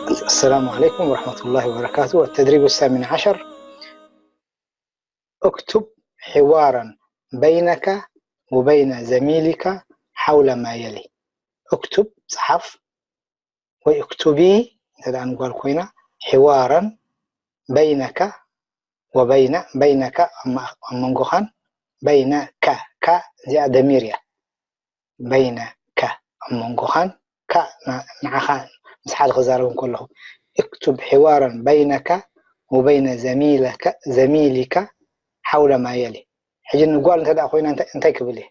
السلام عليكم ورحمة الله وبركاته. التدريب الثامن عشر. اكتب حوارا بينك وبين زميلك حول ما يلي. اكتب፣ ጽሓፍ፣ ወይ اكتبي እንተ ደኣ ንጓል ኮይና، حوارا بينك وبين، بينك ኣብ መ-، ኣብ መንጎኻን፣ بينك، ካ እዚኣ ደሚር እያ። بينك ኣብ መንጎኻን፣ ካ ን-፣ ንዓኻ ምስ ሓደ ክዛረብ እንከለኹ። اكتب حوارا بينك وبين زميلك، زميلك حول ما يلي. ሕጂ ንጓል እንተ ደኣ ኮይና እንታይ፣ እንታይ ክብል እየ?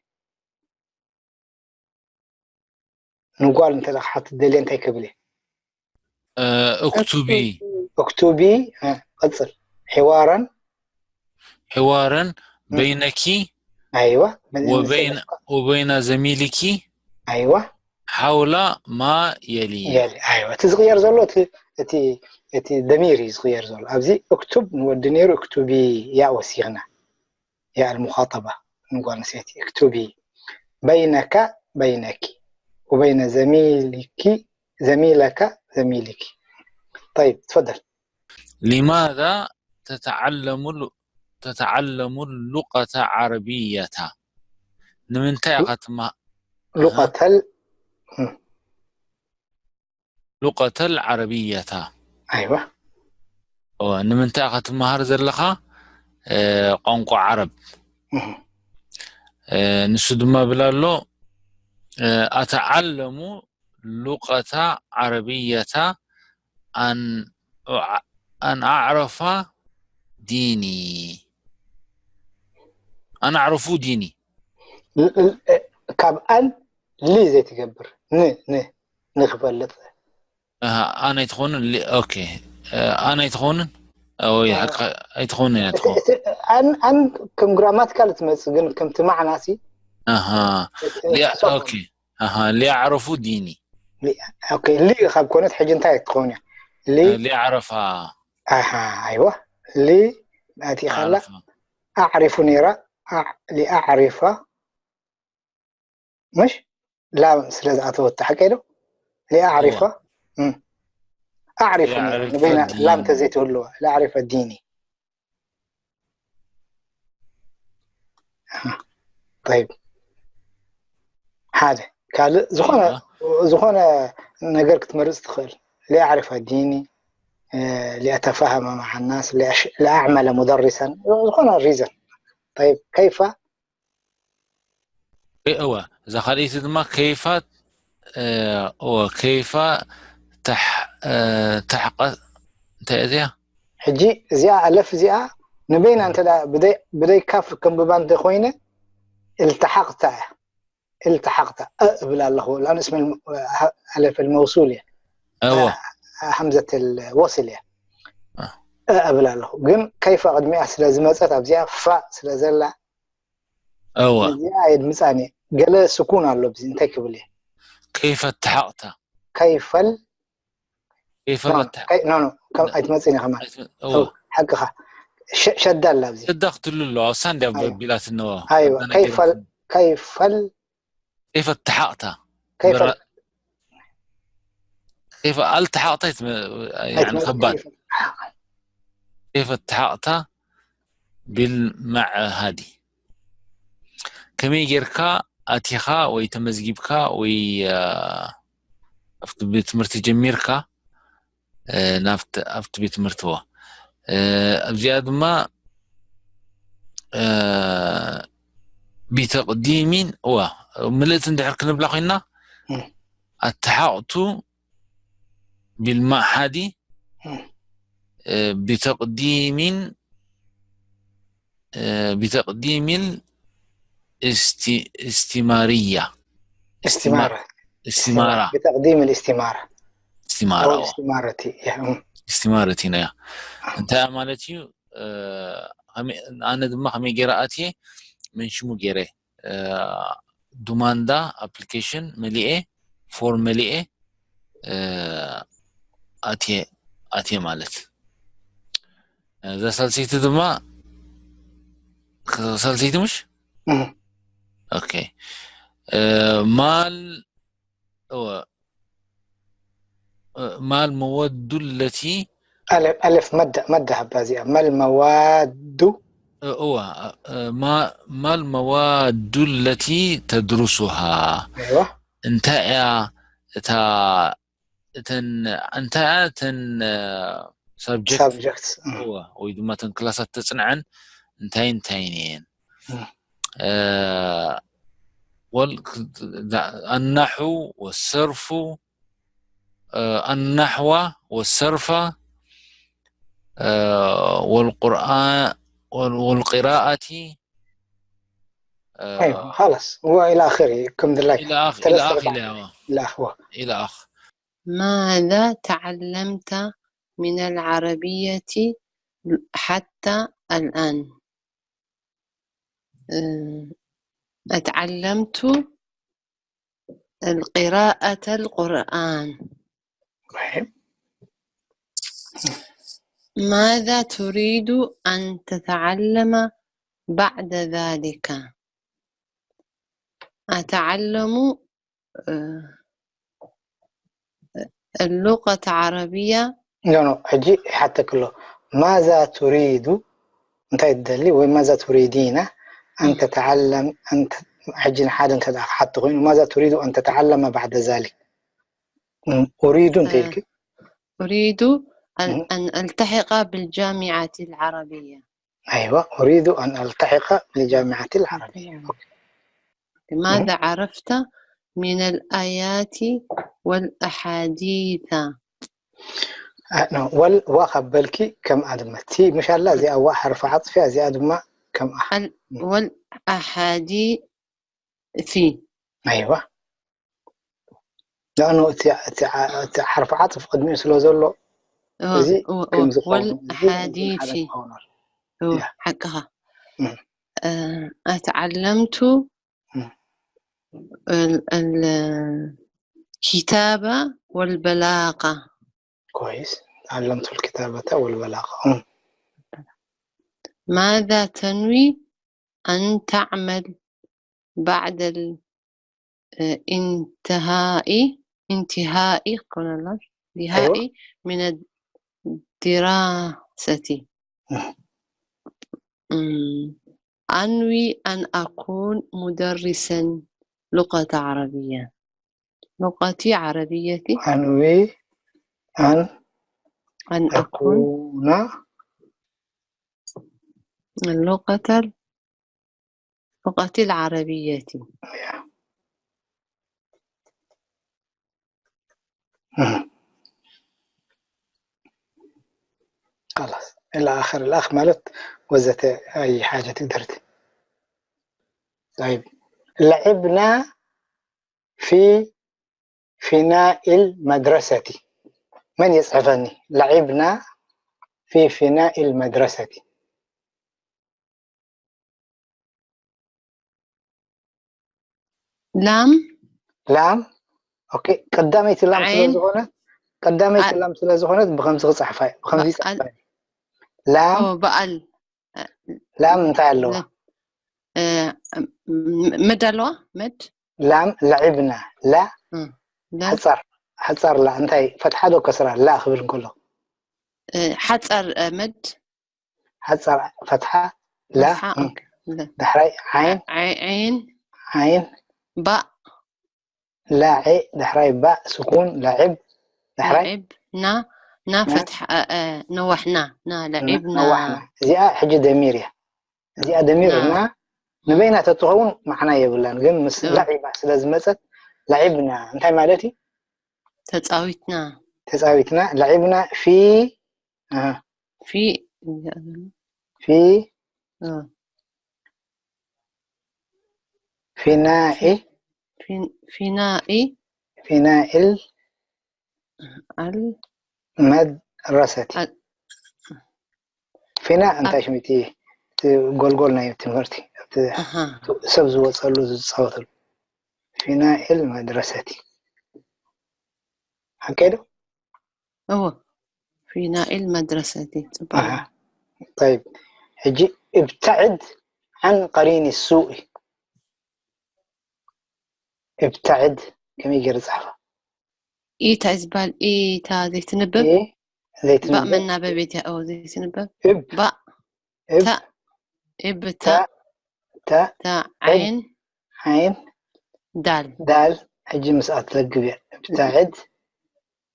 ንጓል እንተ ደኣ ክሓትት ደልየ እንታይ ክብል እየ? እ፣ اكتبي اكتبي፣ እ፣ ቀጽል። حوارا حوارا بينك ኣይዋ وبين وبين زميلك ኣይዋ حول ما يلي የሊ ኣይዋ። እቲ ዝቕየር ዘሎ እቲ፣ እቲ፣ እቲ ደሚር እዩ ዝቕየር ዘሎ። ኣብዚ اكتب ንወዲ ነይሩ، اكتبي ያ ወሲኽና። ያ المخاطبة ንጓል ኣንስተይቲ، اكتبي بينك، بينك وبين زميلك، زميلك، زميلك. طيب، تفضل. لماذا تتعلم ال- تتعلم اللغة العربية؟ ንምንታይ ኢኻ ትማ- لغة ال- لغة العربية؟ ኣይዋ እወ፣ ንምንታይ ኢኻ ትመሃር ዘለኻ እ፣ ቋንቋ ዓረብ? እህ። እ፣ ንሱ ድማ ብላ ኣሎ እ፣ أتعلم لغة عربية أن أع- أن أعرف ديني، أن أعرف ديني። ል- ል- ካብ ኣን ሊ ዘይትገብር ን ን ንክፈልጥ ኣሃ፣ ኣነ ኣይትኾንን ሊ- ኦኬ እ፣ ኣነ ኣይትኾንን ወይ ሓቂ ኣይትኾንን እያ ትኾን እቲ- ኣን ኣን ከም ግራማቲካል ትመጽእ ግን ከምቲ ማዕናሲ ኣሃ ሊያ ኦኬ ኣሃ ሊያዕረፉ ዲኒ ኦኬ ሊ ካብ ኮነት ሕጂ እንታይ ትኸውን እያ ሊ ሊያዕረፋ ኣሃ ኣይዋ ሊ ኣቲኻላ ዓረፋ ኣዕሪፉ ነይራ ኣዕ- ሊኣዕሪፋ ምሽ ላም ስለ ዝኣተወት ሓቀይ ዶ ሊኣዕሪፋ እም። ኣዕሪፉ ነይራ ሊኣዕሪፋ ንበይና ዲኒ። ላም ተዘይትህልዋ ሊኣዕሪፋ ዲኒ طيب ሓደ ካልእ ዝኾነ ዝኾነ ነገር ክትመርጽ ትኽእል ሊኣዕሪፋ ዲኒ እ፣ ሊኣተፋሃመ مع الناس ሊኣሽ- ሊኣዕመለ مدرسا ዝኾነ ሪዘን طيب كيف እወ እዛ ካልኣይቲ ድማ ከይፋ እ፣ እወ ከይፋ ተሕ- እ፣ ተሕቀ እንታይ እያ እዚኣ ሕጂ እዚኣ ኣለፍ እዚኣ ንበይና እንተ ደኣ ብደይ- ብደይ ካፍ ከንብባ እንተ ኮይነ التحقت እያ التحقت እ እብል ኣለኹ لأن اسم الم- ألف الموصول እያ እወ همزة الوصل እያ آه. እ እብል ኣለኹ ግን كيف ቅድሚኣ ስለ ዝመጸት ኣብዚኣ ፋ ስለ ዘላ እወ እዚኣ የድምጻኒ ገለ ስኩን ኣሎ ኣብዚ እንታይ ክብል እየ ከይፈ ተሓቕታ كيف ال ከይፈ no መታ ከይ- no no ከም ኣይትመጽእን ከማን እወ ሓቅኻ ሸ- ሸዳ ኣላ ኣብዚ ሸዳ ክትሉ ኣለዋ ኣብሳ እንዲያ ኣይዋ። ቢላትነዋ ኣይዋ كيف ال كيف ال ከይፈ ተሓቕታ كيف ብራ- ከይፈ ኣልተሓቕታ ይትመ- ያኒ ኣይትመጽእ ከባድ كيف ال- ከይፈ ተሓቕታ ቢልመዕሃዲ ከመይ ጌርካ ኣቲኻ ወይ ተመዝጊብካ ወይ አ፣ ኣብቲ ቤት ትምህርቲ ጀሚርካ እ፣ ናብቲ ኣብቲ ቤት ትምህርቲ ዋ እ፣ ኣብዚኣ ድማ እ፣ ቢተቕዲሚን እዋ ምልእቲ እንድሕር ክንብላ ኮይና እም። ኣተሓቕቱ ቢልማሓዲ እም። እ፣ ቢተቕዲሚን እ፣ ቢተቕዲሚል እስቲ- እስቲማርያ استمارة እስቲማራ بتقديم الاستمارة እስቲማራ أو እዋ። استمارتي يا أم. استمارتي نيا انت مالتي آه هم- انا دماغ ميجراتي من شمو جيري آه دوماندا ابلكيشن مليئه فور مليئه آه اتي اتي مالت اذا سلسيت دما سلسيت مش أم. اوكي آه مال هو ما المواد التي ألف، ألف مد، مد هبا زي ما المواد. እዋ ما المواد التي تدرسها أيوة. እንታይ እያ እታ እተን እንታይ እያ እተን subject Subjects. እዋ ወይ ድማ እተን ክላሳት ተፅንዐን እንታይ እንታይ እየን እም። النحو والصرف النحو والصرف والقرآن والقراءة أيوة، خلاص، هو إلى آخره، كم ذلك. إلى آخر إلى آخر إلى إلى آخره. إلى آخر ماذا تعلمت من العربية حتى الآن؟ أتعلمت القراءة القرآن. ماذا تريد أن تتعلم بعد ذلك؟ أتعلم اللغة العربية. ኖ ኖ ሕጂ ይሓተክ ኣሎ ማዛ ቱሪዱ እንታይ ትደሊ ወይ ማዛ ቱሪዲና ኣን ተተዓለም ሕጂ ንሓደ እንተ ክሓቲ ኮይኑ ማዛ ቱሪዱ ኣን ተተዓለመ ባዕደ ዛሊክ ኡሪዱ እንተ ኢልክ أريد أن ألتحق بالجامعة العربية. أيوة، أريد أن ألتحق بالجامعة العربية. ماذا عرفت من الآيات والأحاديث؟ ወል ዋ ካብ በልኪ ከም ኣድመቲ ምሻላ እዚኣ ዋ ሓርፊ ዓፅፊያ እዚኣ ድማ ከም ወል ኣሓዲሲ ኣይዋ ዳእኖ እቲ ሓርፊ ዓፅፍ ቅድሚኡ ስለ ዘሎ እዚ ከም ዝኸውን ሓዲሲ ሓቅኻ ኣተዓለምቱ الكتابة والبلاغة. كويس، تعلمت الكتابة والبلاغة. ماذا تنوي أن تعمل بعد الانتهاء انتهاء انتهاء من الدراسة؟ أنوي أن أكون مدرسا لغة عربية. لغتي عربية. أنوي أن أن أكون أكون اللغة اللغة العربية. خلاص إلى آخر الأخ مالت وزت أي حاجة تقدر. طيب لعبنا في فناء المدرسة. من يصحفني؟ لعبنا في فناء المدرسة. لام لام أوكي ቀዳመይቲ ላም ስለ ዝኾነት ቀዳመይቲ ላም ስለ ዝኾነት ብኸምዚ ክፅሕፋ ብኸምዚ ይፅሕፋ ላም በኣል ላም እንታይ ኣለዋ መድ ኣለዋ መድ ላም ለዒብና ላ ሓፃር ሓፃር ላ እንታይ ፈትሓ ዶ ከስራ ላ ክብል እንከሎ ሓፃር መድ ሓፃር ፈትሓ ላ ዳሕራይ ዓይን ዓይን ዓይን ባእ ላዒ ዳሕራይ ባእ ስኩን ላዕብ ዳሕራይ ና ና ፈትሓ ነዋሕና ና ለዒብና እዚኣ ሕጂ ደሚር እያ እዚኣ ደሚር እና ንበይና ተትኸውን ማዕና የብላን ግን ምስ ለዒባ ስለ ዝመፀት ለዒብና እንታይ ማለት እዩ ተፃዊትና ተፃዊትና ለዒብና ፊ ፊ ፊ ፊናኢ ፊናኢ ፊናኢል ኣል መድረሰቲ ፊና እንታይ ሽሚቲ ጎልጎል ናይ ትምህርቲ ሰብ ዝወፀሉ ዝፃወተሉ ፊናኢል መድረሰቲ ሓቀይ ዶ እዎ ፊናኢል መድረሰቲ ፅቡቅ طيب ሕጂ ابتعد عن قرين السوء ابتعد ከመይ ገይረ ዝፅሕፋ ኢታ ዝበሃል ኢታ ዘይትንበብ ኢ ባእ ዘይትንበብ መናበቢት እያ። ኦ ዘይትንበብ እብ ባእ እብ ታ እብ ታ ታ ታ ታ ዓይን ዓይን ዳል ዳል ሕጂ ምስኣ ትዘግብ እያ። እብታዕድ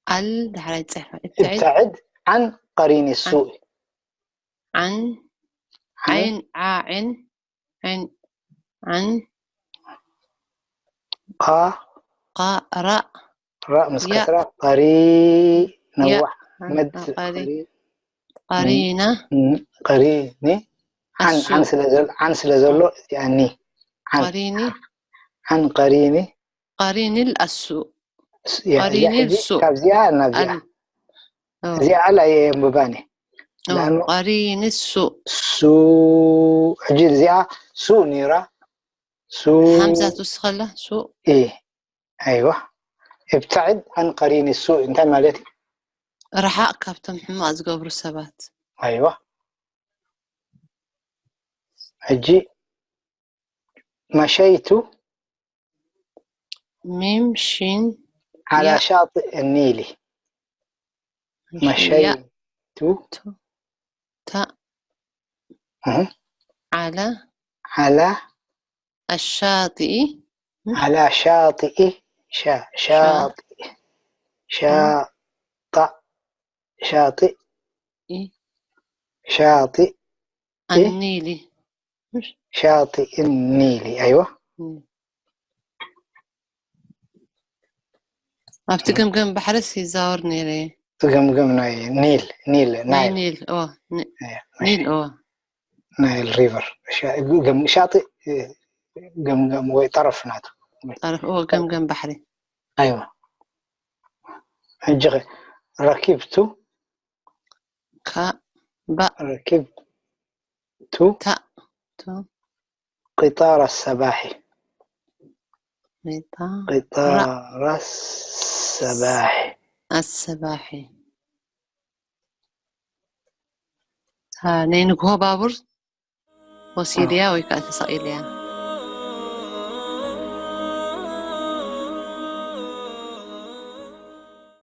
ኣል ዳሕራይ ጽሕፋ እብትዕድ እብታዕድ ዓን ቀሪኒ ሱእ ዓን ዓይን ዓ ዓይን ዓይን ዓን ቃ ቃ ራ ራ ምስ ያ ከስራ ቀሪ ነዋሕ ዓን መድ ቀሪ ቀሪ ቀሪና ም- ቀሪኒ ዓን ኣሱ ዓን ስለ ዘሎ ዓን ስለ ዘሎ እዚኣ ኒ ዓን ቀሪኒ ዓን ቀሪኒ ቀሪኒል ኣሱ ስ- ያ- እዚኣ ቀሪኒ ሕጂ ሱ ካብዚኣ ናብዚኣ ኣል ኦ እዚኣ ኣል ኣየንብባን እየ ኦ ለኣኑ ቀሪኒ ሱ ሱ ሕጂ እዚኣ ሱ ነይራ ሱ ሃምዛ ትውስኸላ ሱ ኢ ኣይዋ እብታዕድ ዓን ቀሪኒ ሱ እንታይ ማለት እዩ? ርሓቕ ካብቶም ሕማቕ ዝገብሩ ሰባት ኣይዋ ሕጂ መሸይቱ ሚም ሺን ዓላ ያ ሻጢእ ኒሊ ያ መሸይቱ ቱ ታ እህ፣ ዓላ ዓላ ኣሻጢኢ ዓላ ሻጢኢ ሻ ሻጢ ሻጣ ሻጢ ኢ ሻጢ ኣኒሊ ሻጢ ኒሊ ኣይዋ ኣብቲ ገምገም ባሕርስ ይዛወር ነይረ። ገምገም ናይ ኒል ኒል ናይ ናይል ኒል ኦ ኒ- እያ፣ ኒል ኦ ናይል ሪቨር ሻ- ገም- ሻጢ ገምገም ወይ ጠረፍ ናቱ ጠረፍ ኦ ገምገም ባሕሪ ኣይዋ ሕጂ ኸ ረኪብቱ ካ ባ ረኪብቱ ታ ቱ ቂጣራ ሰባሒ ሪጣ ቂጣራ ሰባሒ ኣሰባሒ ታ ናይ ንግሆ ባቡር ወሲድያ ወይ ከዓ ተሰቒልያ